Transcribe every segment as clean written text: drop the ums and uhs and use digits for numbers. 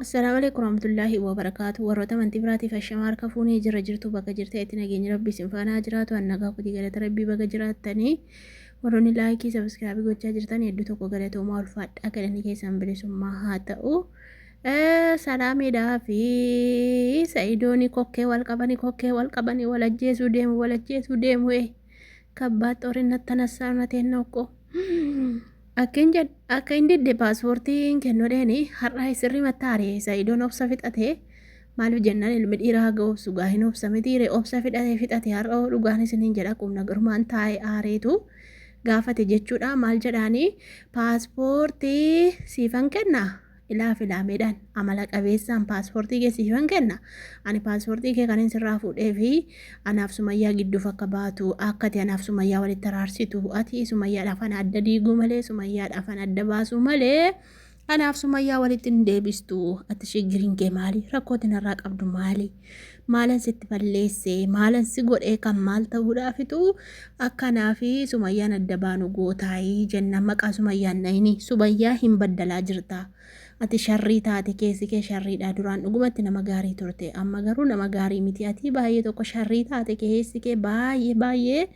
Assalaamu alaikum warahmatullaahi wabarakaatu. Warroota amantii biraatiif ashamaa harka fuunee jira jirtu bakka jirtanitti nageenyi rabbi isin faana haa jiraatu. An nagaa kotii galata rabbii baga jiraattanii. Warroonni laayikii sabiskiraabii gochaa jirtan hedduu tokko galatoomaa ulfaadhaa galanni keessan bilisummaa haa ta'u. Salaameedhaa fi Sa'idooni kokkee wal qabanii kokkee wal qabanii wal ajjeesuu deemu wal ajjeesuu deemu. Kabbaa xoorinna tanassaa nateen nokkoo. Akka hin didde paaspoortii hin kennu dheeni har'a sirri mattaare Sa'idoon obsa fixate maaliif jennaan ilmi dhiiraa haga obsu gaa hin obsa mitiire obsa fixate fixate har'a dhugaan isiniin jedha qubna girmaan taa'e aareetu gaafate jechuudha maal jedhaanii paaspoortii siifan kenna Ilaa filaameedhaan amala qabeessaan paaspoortii kee siifan kenna. Ani paaspoortii kee kanin sirraa fuudhee fi anaaf Sumayyaa gidduuf akka baatu akka ati anaaf Sumayyaa walitti araarsitu ati Sumayyaadhaaf ana adda diiguu malee Sumayyaadhaaf ana adda baasuu malee anaaf Sumayyaa walitti hin deebistu. Ati shiggiriin kee maali? Rakkooti narraa qabdu maali? Maalan sitti balleesse? Maalan si godhee kan maal ta'uudhaafitu akka anaa fi Sumayyaan adda baanu gootaayii jennaan maqaa Sumayyaan dhayini. Sumayyaa hin baddalaa jirta. Ati sharrii taate keessi kee sharriidha. Duraan dhugumatti nama gaarii turte. Amma garuu nama gaarii miti. Ati baay'ee tokko sharrii taate keessi kee baay'ee baay'ee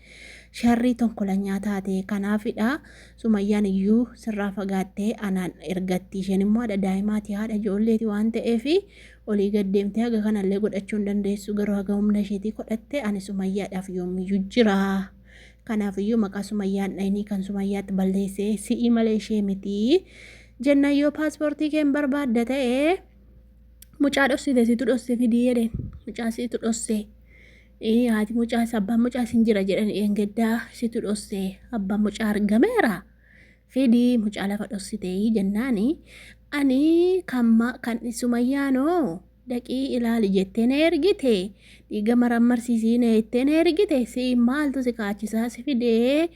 sharrii tonkolanyaa taate. Kanaafidha Sumayyaan iyyuu sirraa fagaattee anaan ergatti. Isheen immoo haadha daa'imaati haadha ijoolleeti waan ta'eef Olii gad deemtee haga kanallee godhachuu hin dandeessu garuu haga humna isheetii godhatte ani Sumayyaadhaaf yoomiyyuu jira. Kanaafiyyuu maqaa Sumayyaan dhayinii kan Sumayyaatti balleessee si'ii malee ishee miti. Jennaan yoo paaspoortii kee hin barbaadda ta'e mucaa dhossite situ dhosse fidii jedheen. Mucaa situ dhosse. Haati mucaas abbaan mucaas hin jira jedhan eengeddaa situ dhosse abbaan mucaa argameera. Fidi mucaa lafa dhossitee jennaani ani kan kan sumayyaanoo dhaqii ilaali jettee na ergite dhiiga marammarsiisii na jettee na ergite si maaltu si kaachisaa si fidee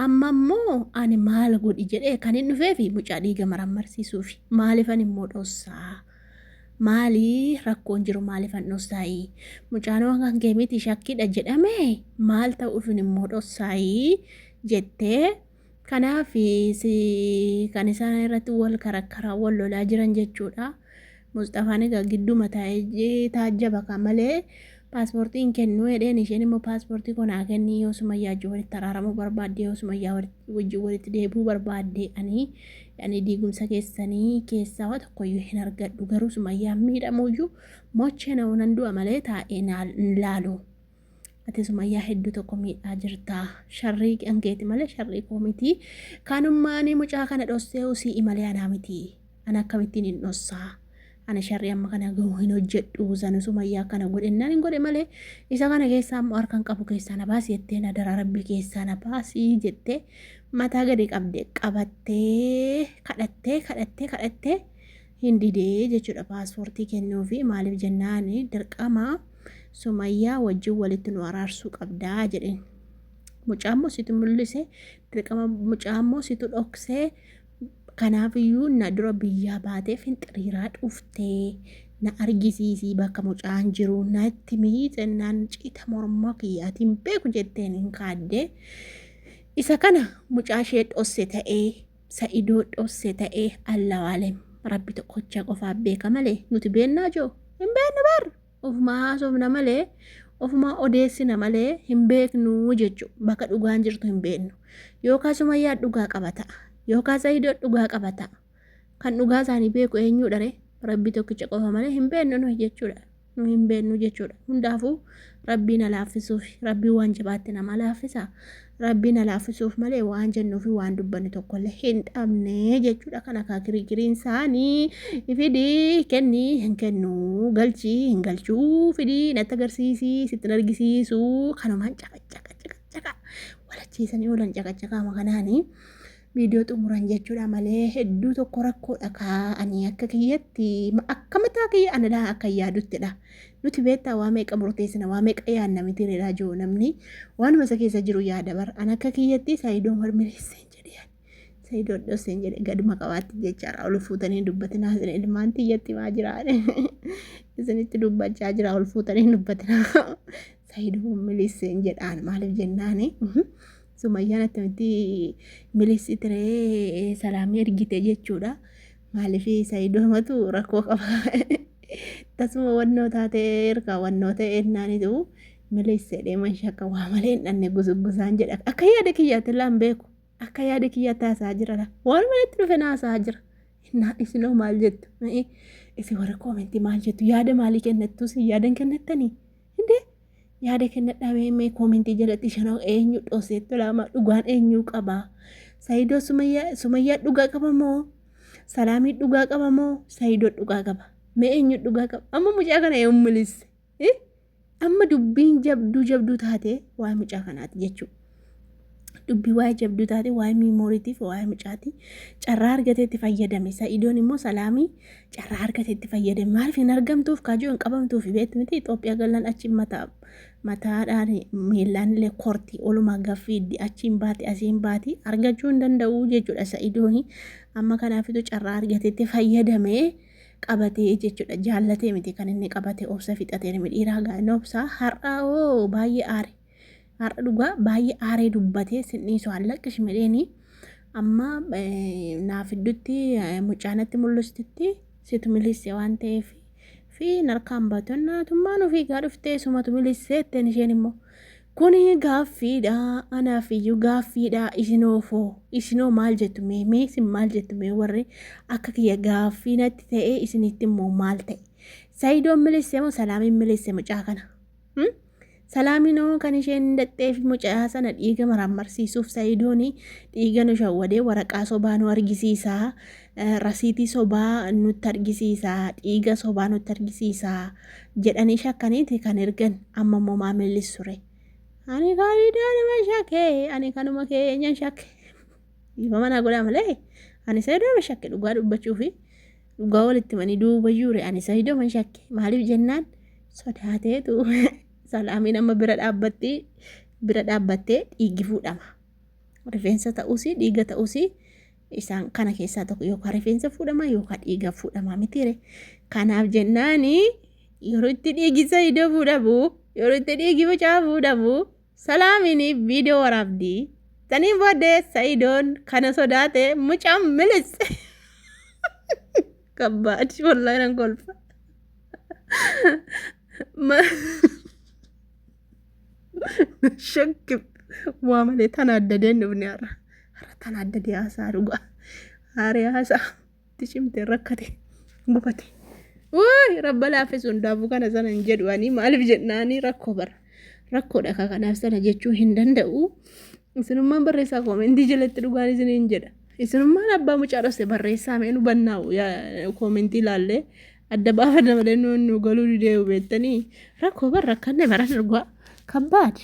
amma immoo ani maal godhi jedhee kan hin dhufeefi mucaa dhiiga marammarsiisuufi maalifan immoo dhossaa maali rakkoon jiru maalifan dhossaayi mucaan kan kee miti shakkiidha jedhame maal ta'uufin immoo dhossaayi jettee Kanaaf kan isaan irratti wal karakkaraa wal lolaa jiran jechuudha. Musxafaan egaa gidduma taa'ee taajjaba kan malee paaspoortii hin kennu jedheen isheen immoo paaspoortii koo naa kenni yoo sumayyaa wajjin walitti araaramuu barbaadde yoo sumayyaa wajjin walitti deebi'uu barbaadde ani ani diigumsa keessanii keessaa waa tokkoyyuu hin argadhu garuu sumayyaan miidhamuyyuu mochee na nan du'a malee taa'ee hin laalu. Ati sumayyaa hedduu tokko miidhaa jirta. Sharrii kan keeti malee sharrii koo miti. Kanummaanii mucaa kana dhossee usii malee anaa miti. Ana akkamittiin hin dhossaa. Ana sharrii amma kana gahu hin hojjedhu. Sanu sumayyaa kana godhennaan hin godhe malee isa kana keessaa ammoo harkan qabu keessaa na baasi jettee na daraa rabbii keessaa na baasi jettee mataa gadi qabde qabattee kadhattee kadhattee kadhattee hin didee jechuudha paaspoortii kennuufi maaliif jennaan dirqama Sumayyaa wajjin walitti nu araarsuu qabdaa jedheen. Mucaa immoo situ mul'ise dirqama mucaa immoo situ dhoksee kanaafiyyuu na dura biyyaa baatee finxiriiraa dhuftee na argisiisii bakka mucaan jiru natti mii jennaan cita morma kiyyaatiin beeku jetteen hin kaaddee. Isa kana mucaa ishee dhosse ta'ee Sa'idoo dhosse ta'ee allawaalem rabbi tokkocha qofaa beeka malee nuti beennaa joo hin beeknu bar ofumaa haasofna malee ofumaa odeessina malee hin beeknu jechu bakka dhugaan jirtu hin beeknu yookaan sumayyaa dhugaa qaba ta'a yookaan sa'idoo dhugaa qaba ta'a kan dhugaa isaanii beeku eenyuudha ree rabbi tokkicha qofa malee hin beeknu nuyi jechuudha. Nu hin beeknu jechuudha. Hundaafuu rabbiin ha laaffisuuf rabbiin waan jabaatti nama laaffisa. Rabbiin ha laaffisuuf malee waan jennuu fi waan dubbannu tokkollee hin dhabne jechuudha. Kana kaa kirikiriin isaanii fidii kennii hin kennu galchii hin galchuu fidii natti agarsiisii sitti hin argisiisuu kanumaan caqa caqa caqa caqa walachiisanii oolan caqa caqaama kanaanii. Viidiyoo xumuran jechuudha malee hedduu tokko rakkoodha kaa ani akka kiyyatti akka mataa kiyya ana laa akka yaaduttidha. Nuti beektaa waa meeqa murteessina waa meeqa yaadna miti reedhaa jiru namni waanuma isa keessa jiru yaada bar ana akka kiyyatti Saayidoo marmireesseen jedhee Saayidoo dhosseen jedhe gaduma qabaatti jechaadha ol fuutanii dubbatinaa isin ilmaan tiyyatti maa jira isinitti dubbachaa jira ol fuutanii dubbatinaa Saayidoo milisseen jedhaan maaliif jennaani. Sumayyaan attamitti milissi tiree salaamii ergite jechuudha. Maaliif Sa'idoomatu rakkoo qaba. Tasuma wannoo taatee ergaa wannoo ta'e ennaanitu milisse deeman shakka waa malee hin dhanne gusugusaan jedha. Akka yaada kiyyaatti laan beeku. Akka yaada kiyyaatti haasa'aa jira. Waan manatti dhufe na haasa'aa jira. Innaa isinoo maal jettu? Isin warra koomentii maal jettu? Yaada maalii kennattu? Isin yaada hin kennattanii? Indee yaada kennadhaa mee mee koomentii jalatti shanoo eenyu dhoseettu lama dhugaan eenyu qaba? Sayidoo sumayyaa sumayyaa dhugaa qaba moo? Salaamii dhugaa qaba moo? Sayidoo dhugaa qaba. Mee eenyu dhugaa qaba? Amma mucaa kana eenyu milisse? Amma dubbiin jabduu jabduu taate waa'ee mucaa kanaati jechuudha. Dubbii waa'ee jabduu taate waa'ee miimooriitiif waa'ee mucaati. Carraa argatee itti fayyadame. Sa'idoon immoo salaamii carraa argatee itti fayyadame. Maaliif hin argamtuuf kaajoo hin qabamtuuf beektu miti Itoophiyaa galan achi mataa mataadhaan miillaan illee korti olumaa gaffiiddi achiin baati asiin baati argachuu hin danda'u jechuudha Sa'idoon. Amma kanaafitu carraa argatee itti fayyadame. Qabatee jechuudha jaallatee miti kan inni qabate obsa fixatee namni dhiiraa gaa inni obsaa har'a oo baay'ee aare har'a dhugaa baay'ee aaree dubbatee sin dhiisu hallaqqish midheeni amma naaf iddutti mucaanatti mul'istutti situ milisse waan ta'eef fi narkaan baatu naatummaan ofii gaa dhuftee sumatu milissee jetteen isheen immoo Kuni gaaffiidha anaaf iyyuu gaaffiidha isinoo foo isinoo maal jettu mee mee isin maal jettu mee warri akka kiyya gaaffii natti ta'ee isinitti immoo maal ta'e Sayidoon milisse moo Salaamiin milisse mucaa kana hmm? Salaamiin hoo kan isheen dadheef mucaa sana dhiiga maraammarsiisuuf Sayidoon dhiiga nu shawwadee waraqaa sobaa nu argisiisaa rasiitii sobaa nutti argisiisaa dhiiga sobaa nutti argisiisaa jedhanii shakkaniiti kan ergan amma immoo maa millisure ani kan idaanuma shakke ani kanuma keenyan shakke dhiifama naa godhaa malee ani sayidooma shakke dhugaa dubbachuufi dhugaa walitti manii duuba juure ani sayidooma shakke maaliif jennaan sodaateetu salaamiin amma bira dhaabbatti bira dhaabbattee dhiigi fuudhama rifeensa ta'uusi dhiiga ta'uusi isaan kana keessaa tokko yookaan rifeensa fuudhama yookaan dhiiga fuudhama mitiire kanaaf jennaani yeroo itti dhiigi Saidoo fuudhamu yeroo itti dhiigi mucaa fuudhamu salaamiin viidiyoo waraabdi saniin booddee Saidoon kana sodaate mucaan milisse kabbaad wallaahi nan kolfa. Shakki waa malee tana addadee hin dhufne har'a. Har'a tana addadee haasaa dhugaa. Haaree haasaa itti cimte rakkate gubate. Wuy rabba laaffisu hundaafuu kana sana hin jedhu ani maaliif jennaani rakkoo bara. Rakkoodha ka kanaaf sana jechuu hin danda'u. Isinummaan barreessaa koomentii jalatti dhugaan isiniin jedha. Isinummaan abbaa mucaa dhose barreessaa mee nu bannaa'u koomentii ilaallee adda baafanna malee nu nu galuu didee beektanii rakkoo bar rakkanne baran dhugaa kabbaad.